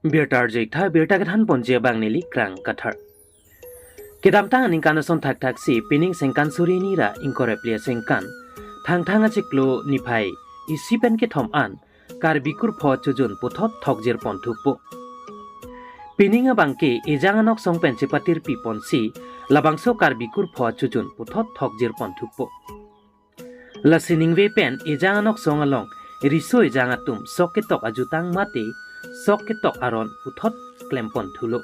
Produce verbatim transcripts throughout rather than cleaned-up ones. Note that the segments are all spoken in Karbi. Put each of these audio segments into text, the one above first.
Birta arju-ik tha, birta kethan ponji abang neli Krang Kathar. Kedamtang aningkan ason thakthak si pining sengkan suri hini ra ingkoi ra phli asengkan, Thangthang achiklo niphai isi pen kethom an Karbi Kurpho Chojun puthot thokjir pon thupo. Pining abangke ejang anoksong pen chepatirpi ponsi labangso Karbi Kurpho Chojun puthot thokjir pon thupo. Lasi ningve pen ejang anoksong along riso ejang atum sok ketok ajutang mate sok ketok aron puthot klem pon thulo.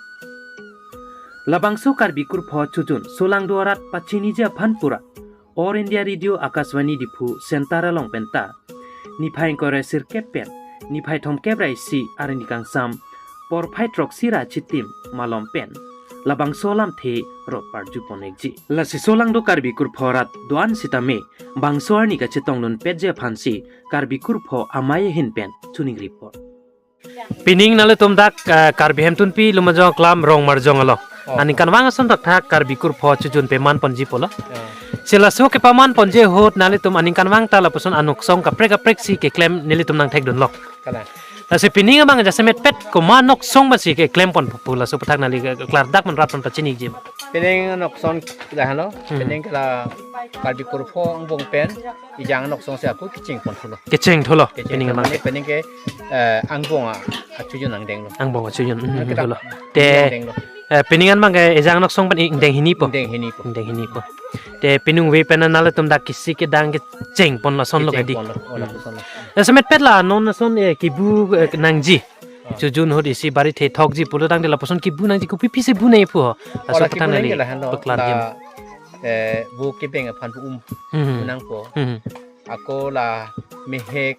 Labangso Karbi Kurpho Chojun solangdo arat pachiniji aphan pura All India Radio Akashvani Diphu Center along penta niphai ingkoi ra sirkep pen niphai thomkep ra isi arni kangsam porphai throksi ra chitim malom pen labangso alamthe rot parju pon-ikji. Lasi solangdo Karbi Kurpho arat do-an sitame bangso arni kachetongdun petji aphansi Karbi Kurpho amei ahin pen choningri pon. Pining nanglitum dak, eh, Karbi Hemtunpi Lumajong Aklam Rongmarjong along. Oh. Aningkanvang ason thakthak Karbi Kurpho Chojun peman ponji pulo. Ya. Si laso kepaman ponji ahut nanglitum aningkanvang ta lapuson anoksong kaprek kaprek si keklem nelitum nangthekdunlo. Kalang. Lasi pining abang jasemet pet komat anoksong abang si keklem pon pu laso aputhak nangli klardak man rat pon pachiniji. Pining anoksong lahelo, Hmm. pining ke la Karbi Kurpho angbong pen ejang anoksong si ako kecheng pon thulo. Kecheng thulo, Kecheng pining thulo, abang. Mane pining ke, eh, angbong a, achojun angdenglo. Angbong achojun, hmm, Kita thulo. Te, angdenglo. eh, pining an abangke ejang anoksong pen ingdeng hini po. Ingdeng hini po. Ingdeng hini po. Te pinung ve pen nanglitum dak kisi kedang kecheng pon lasonlo Kecheng kedi. ponlo, oh, lasonlo. Jasemet pet la non ason, eh, kebu, eh, nangji. Ah. Chojun ahut isi bari the thokji pulo tangte lapuson kebu nangji kopi pisi bu nangji pu ho. Laso Ora aputhak kebu nangji nangji lahelo, peklar la, jem. eh, bu kebeng aphan bu um Hmm. bu nangpo. Hmm. Ako la mehek,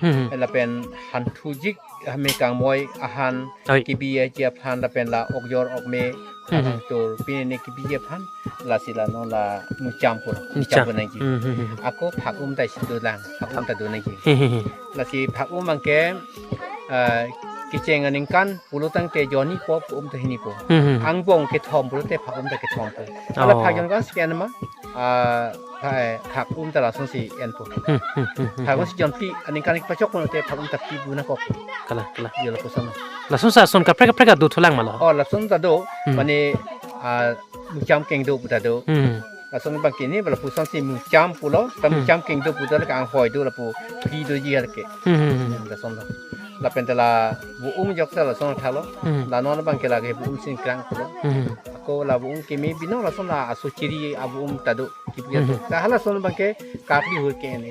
Hmm. lapen hanthujik, hame kangmoi ahan, Oi. kebi aji aphan lapen la okjor okme, Hmm. ahan tur pine ne kebi aphan, lasi la non la mucham pon, Mucham. mucham pon nangji. Hmm, hmm, hmm. Ako phak um ta isi dolang, phak um ta do nangji. Hmm, hmm, hmm. Lasi phak um abangke, eh, kecheng aningkan pulo tangte jonni po, phak um ta hini po. Hmm, hmm. Angbong kethom pulote phak um ta kethom po. Ala Oh. phak jon kan sekian ma, ah, phak, phak um ta lasonsi en po. Hmm, hmm, hmm, hmm, Phak hmm. um si jonphli aningkan kepachok pulote phak um ta phli bu nangkok. Kalang, kalang. Yo lapuson. Lason sa son kaprek kaprek do thulang ma la. Oh, lason ta do, Hmm. mane, ah, mucham keng do pu ta do. Hmm. Lason abangke ni lapuson si mucham pulo, ta Hmm. mucham keng do pu ta la kanghoi do lapu phli doji hal ke. Hmm, hmm, hmm. Lason lo. Lapen ta la bu um jok ta lason thalo. Hmm. La non abangke lake bu um singkrang pulo. Hmm. Ako la bu um keme binong lason la aso chiri abu um ta do kipu Hmm. to. Ta hala son abangke karphli ahut ke-en.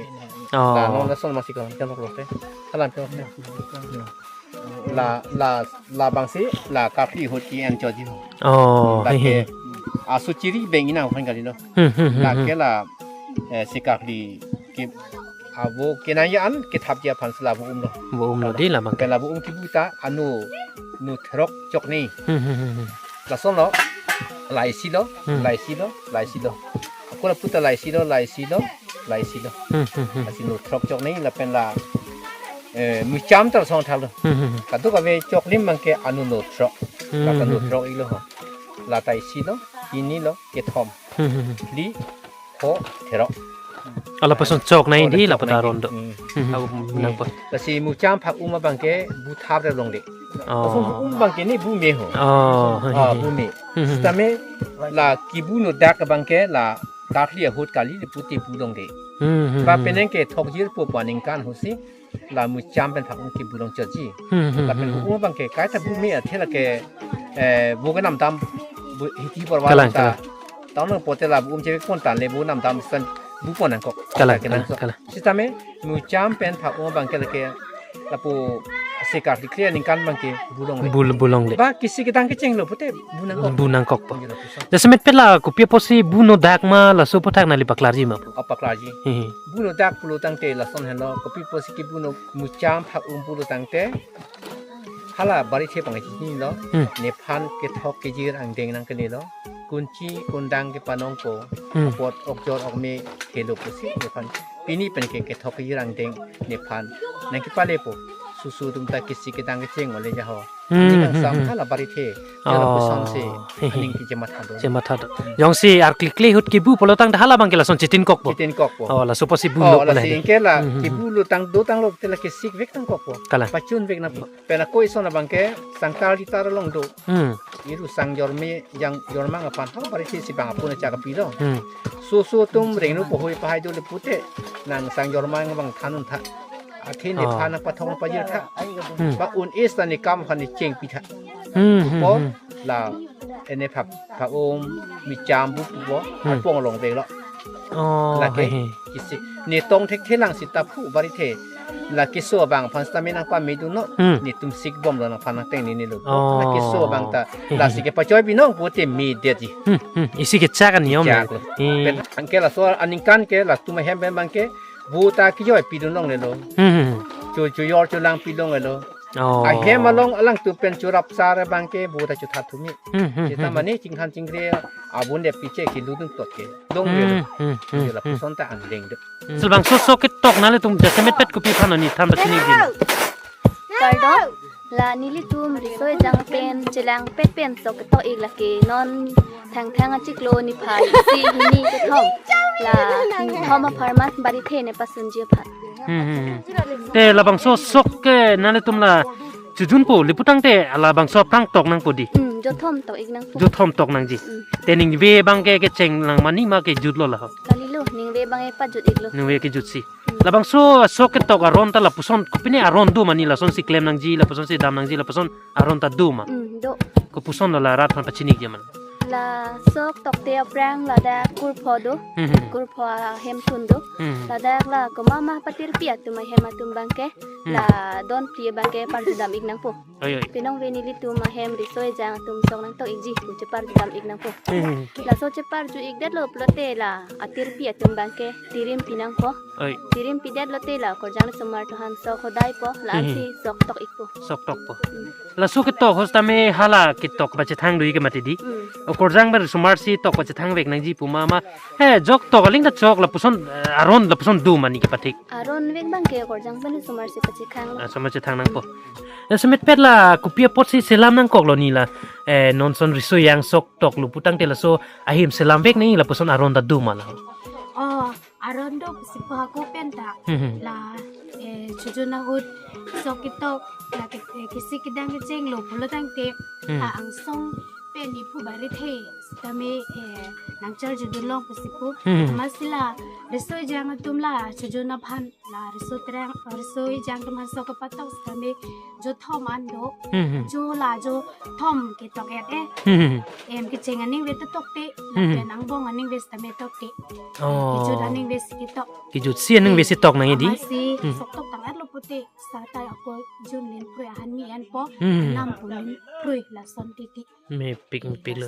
Oh. La non lason masi kon kan lo te. Hala kan lo te. La, la, labangsi la karphli ahut ke-en choji ho. Oh, Lake, he, he. aso chiri beng ina aphan kalilo. Hmm, hmm, hmm, Lake hmm. la, eh, si karphli ke abo kenangji an kethapji aphan si la bu um lo. Bu um lo di labang. Ke la bu um kipu ta anu nu throk chokni. Hmm, hmm, hmm, hmm. Lasonlo, la isi lo, Hmm. la isi lo, la isi lo. Ako lapu ta la isi lo, la isi lo, la isi lo. Hmm, hmm, hmm. Lasi nu throk chokni lapen la, eh, mucham ta lason thalo. Hmm, hmm, hmm. Kadokave choklim abangke anu nu throk. Hmm, Lapen nu hmm, hmm. throk ilo ho. La ta isi lo, hini lo, kethom. Hmm, hmm, hmm. Phli, pho, therok. Ala lapuson choknang Oh, di la lapu ta choknang. ron do. Hmm. Hmm, Abu hmm. nangpo. Lasi mucham phak um abangke bu thap re longle. Oh. Lason bu um abangke ni bu me ho. Oh, Ah, he, he. bu me. Hmm, hmm. Sitame la kibu no dak abangke la karphli ahut kali le puti bu longle. Hmm, hmm, Ba hmm. penang kethokjir po pu aningkan ahut si la mucham pen phak um kibu long choji. Hmm, hmm, Lapen hmm. bu um abangke kaita bu me athe lake, eh, bu kenam dam bu hiti por Kalang, wala ta. kalang. Taun nang pote la bu um chepon tangte bu nam dam san bu pon nangkok. Kalang, Kalang, kalang, kalang. Sitame mucham pen phak um abangke lake lapu si karphli kre aningkan abangke bu longle. Bu, bu longle. Ba kisi kedang kecheng lo pote bu nangkok. Bu nangkok po. Bu nangkok. Jasemet pet la kopi apotsi bu no dak ma laso aputhak nangli paklarji ma po. Oh, paklarji. He, he. Bu no dak pulo tangte lason helo kopi apotsi kibu no mucham phak um pulo tangte. Hala bari the pangji hini lo. Hmm. Nephan kethok kejir angdeng nangkele lo. Kunchi kundang kepanong ko. Hmm. Apot okjor okme kelo pusi nephan. Pini pen ke kethok kejir angdeng nephan nangkepale po. Susu atum ta kisi kedang kecheng ole jaho. Hmm, Aning hmm, kangsam hmm. hala barithe. Oh. Jala pusonsi He, he. aning kechematha do. Chematha do. Hmm. Jongsi arklikli ahut kebu pulo tangte hala abangke lason chetinkokpo. Chetinkokpo. Oh, laso pusi bu Oh, lo pula lasi hedi. Anke la Hmm, hmm, kebu hmm. lo tang do tanglo te la kesik vek tangkokpo. Kalang. Pachun vek nangpo. Pen ako ison abangke sangkar litar along do. Hmm. Iru sangjorme jang jormang aphan ha barithe si bang apun acha kapi do. Hmm. Susu atum rengnu pohoi pahai dole pute nang sangjormang abang than-un tha. Akhin Oh. nephan nangpathong pajir tha. Hmm. Ba un-e ta ne kam aphan ne chengpi tha. Hmm, hmm, Ko hmm. la ene phap pha-um micham bu pu bo Hmm. apong along vek lo. Oh, Lake he, he. kisi ne tong thekthe lang sita phu barithe. La keso abang aphan sitame nangpamedun non. Hmm. Netum sikbom lo nangphan nangteng ni ni lo. Oh. La keso abang ta He, he. lasi kepachoi binong pute medetji. Hmm, hmm. Isi kechak aniyom Kechak le. lo. Hmm. Pen anke laso aningkan ke latum ahem pen abangke bu ta kejoipidun longlelo. Hmm, hmm. Chu chu yor chu langpi longlelo. Oh. Ahem along alangtum pen churap sar abangke bu ta chuthat thumi. Hmm, hmm, Sita hmm. mane chinghan chingre abun de piche kiludun tot ke. Dong Hmm, le. hmm, hmm, Jela hmm. puson ta angleng do. Hmm. Labangso sok ketok nanglitum jasemet pet kopi aphan ni than pachini gin. Kardom, la nelitum riso ejang pen chelangpet pen sok ketok-ik lake non Thangthang achiklo niphai isi hini kethom. La thom apharman barithe ne pasunji aphan. Hmm, hmm, hmm. Te labangso sok ke nanglitum la chojunpo le pu tangte labangso aphrang tok nangpo di. Hmm, jothom tok-ik nangpo. Jothom tok nangji. Hmm. Te ningve abangke kecheng lang mani ma kejut lo laho. Kalilo, ningve abangke pajut-iklo. Ningve kejutsi. Hmm. Labangso sok ketok aron ta lapuson, kopine aron do mani lasonsi klem nangji, lapusonsi dam nangji, lapuson aron ta do ma. Hmm, do. Kopuson lo la rat aphan pachini gin man. La sok tokte aphrang ladak kurpho do. Hmm, hmm. Kurpho ahemtun do. Hmm. Ladak la komat ma patirpi atum ahem atum abangke. Hmm. La donpi abangke parjudam-ik nangpo. Oi, oi. Pinong ve nelitum ahem riso ejang atum sok nangtok-ikji pu cheparjudam-ik nangpo. Hmm. Laso cheparju-ikdetlo pulote la atirpi atum abangke tirimpi nangpo. Oi. Tirimpidetlo te la okorjang asomar atum aphan sok hodaipo, la Hmm. ansi sok tok-ikpo. Sok tokpo. Hmm. Laso ketok ahut sitame hala ketok pachethang do-ik mati di. Hmm. Okorjang pen asomarsi tok pachethang vek nangji pu ma ma. He, jok tok aling ta chok lapuson, eh, aron lapuson do mani kepathik. Aron vek abangke okorjang pen asomarsi pachethang. Asomar chethang nangpo. Jasemet pet la kopi apotsi selam nangkoklo ni la, eh, non son riso ejang sok toklo pu tangte laso ahem selam vek nangji lapuson aron ta do ma la. Oh, aron do pusi pu ako pen ta. Hmm, hmm. La, eh, chojun ahut sok ketok la ke, eh, kisi kedang kechenglo pulo tangte Hmm. la angsong pen ni phu barithe sitame, eh, nangchar judun long pusi pu. Hmm. Amatsi la riso ejang atum la chojun aphan la riso terang, riso ejang atum aphan sok kepatok sitame jothom an do. Hmm, hmm. Jo la jothom ketok-et eh. Hmm, hmm. Em kecheng aningve ta tokte, Hmm. lapen angbong aningve sitame tokte. Oh. Kejut aningve si ketok. Kejutsi aningve si tok nangji di. Amatsi Hmm. sok tok tang-etlo pute, seta ako jun len prui ahan mi enpo, Hmm. nam pu len prui lason titi. Mepik mepik lo.